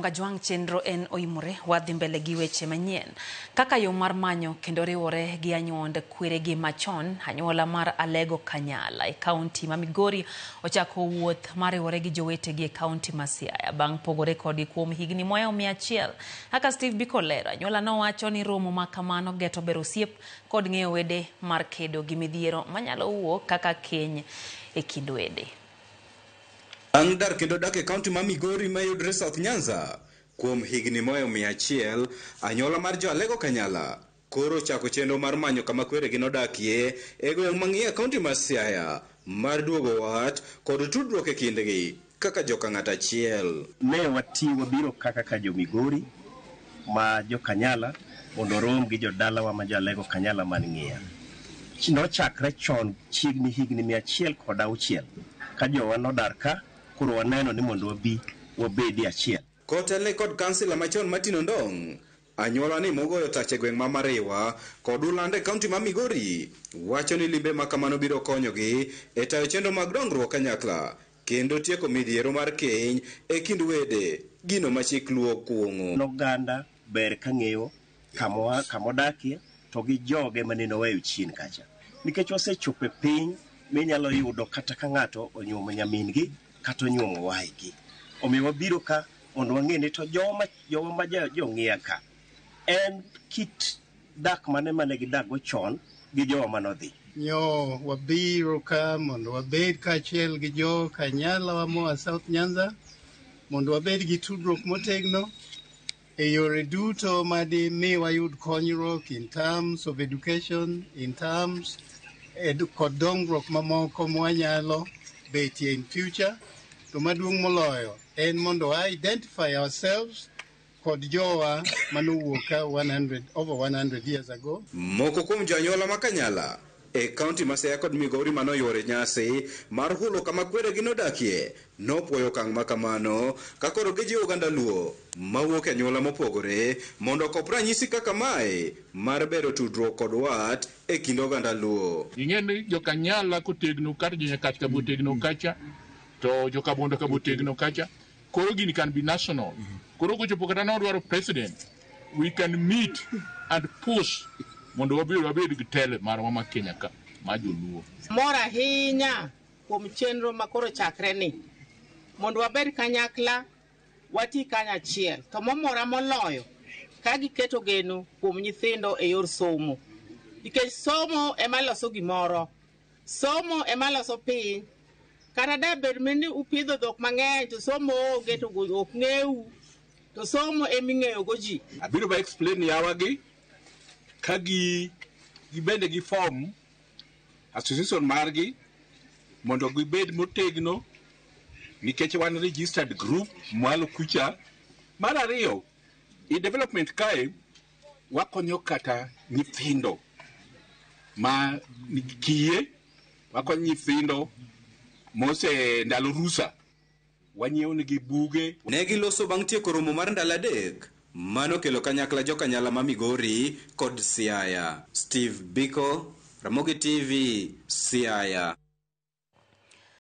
Kajwang' chenro en oimore wadhi mbele gi weche manyien kaka yo mar manyo kendo riwore gi anyuond kweregi machon. Anyuola mar Alego Kanyala e kaunti ma Migori ochako wuoth mar riwore gi jowetegi e kaunti ma Siaya bang' pogore kodgi kuom higni mohewo 100. Kaka Steve Biko lero, anyuola nowacho ni romo ma kamano geto bero osiep kod ng'eyo wede mar kedo gi midhiero manyalo wuok kaka keny e kind wede. Bang' dar kendo dak e kaunti ma Migori mayudre South Nyanza kuom higni mohewo 100, anyuola mar jo Alego Kanyala koro ochako chenro mar manyo kama kweregi nodakie e gweng' mang'iyo e kaunti ma Siaya mar duogo wat kod tudruok e kindgi kaka joka ng'at achiel. Ne wati wabiro kaka ka jo Migori ma jo Kanyala mondo rom gi jodalawa ma jo Alego Kanyala man Ng'iya. Nochakre chon chiegni higni 106 ka jowa nodar ka, koro waneno ni mondo wabi wabedi achiel. Kotelne kod kansila machon Martin Ondong', anyuola ni mogoyo tach e gweng' ma Mariwa kod Ulanda e kaunti ma Migori wacho ni limbe ma kamano biro konyogi e tayo chenro mag dongruok kanyakla kendo tieko midhiero mar keny e kind wede, gino ma chik Luo kuong'o. Oganda ber ka ng'eyo kamodakie to gi joge mane noweyo chien kacha. Nikech wasechopo e piny minyalo yudo kata ka ng'ato onyuomo nyamin-gi kata onyuomo waygi. Omiyo wabiro ka mondo wang'e ni to jowa ma jong'iya ka en kit dak mane mane gidakgo chon gi jowa manodhi. Nyo wabiro ka mondo wabed kaachiel gi jo Kanyala moa South Nyanza mondo wabed gi tudruok motegno e yore duto madi mi wayud konyruok in terms of education, in terms kod dongruok mamoko mwanyalo betie in future. To maduong' moloyo en mondo wa identify ourselves kod jowa manowuok ka over 100 years ago. Moko kuom joanyuola ma Kanyala e kaunti ma Siaya kod Migori manoyuoro nyasi mar hulo kama kweregi nodakie nopuoyo okang' ma kamano ka koro gijiwo oganda Luo mawuok e anyuola mopogore mondo okop ranyisi kaka mae mar bero tudruok kod wat e kind oganda Luo. Ing'e ni jo Kanyala kotegno kata jo Nyakach ka botegno kacha to jo Kabondo ka botegno kacha, koro gini can be national. Koro kochopo kata nodwaro president, we can meet and push mondo wabed gi telo marwa ma Kenya ka ma joluo. Mor ahinya kuom chenro ma koro chakre ni mondo wabed kanyakla, wati kanyachiel. To momora moloyo ka giketo geno kuom nyithindo e yor somo, nikech somo ema loso gimoro, somo ema loso piny. Kata da bed ni upidho dhok mang'eny to somo onge to ok ng'eu, to somo eming'eyo go ji. Abiro ba explain yawagi ka gi gibende gi form association margi mondo gibed motegno nikech wan registered group mwalo kucha. Mar ariyo, i development kae wakonyo kata nyithindo ma nigi kiye, wakonyo nyithindo mose ndalo rusa, wanyiewo negi buge. Ne giloso bang' tieko romo mar ndalo 3 mano kelo kanyakla jo Kanyala ma Migori kod Siaya. Steve Biko, Ramogi TV, Siaya.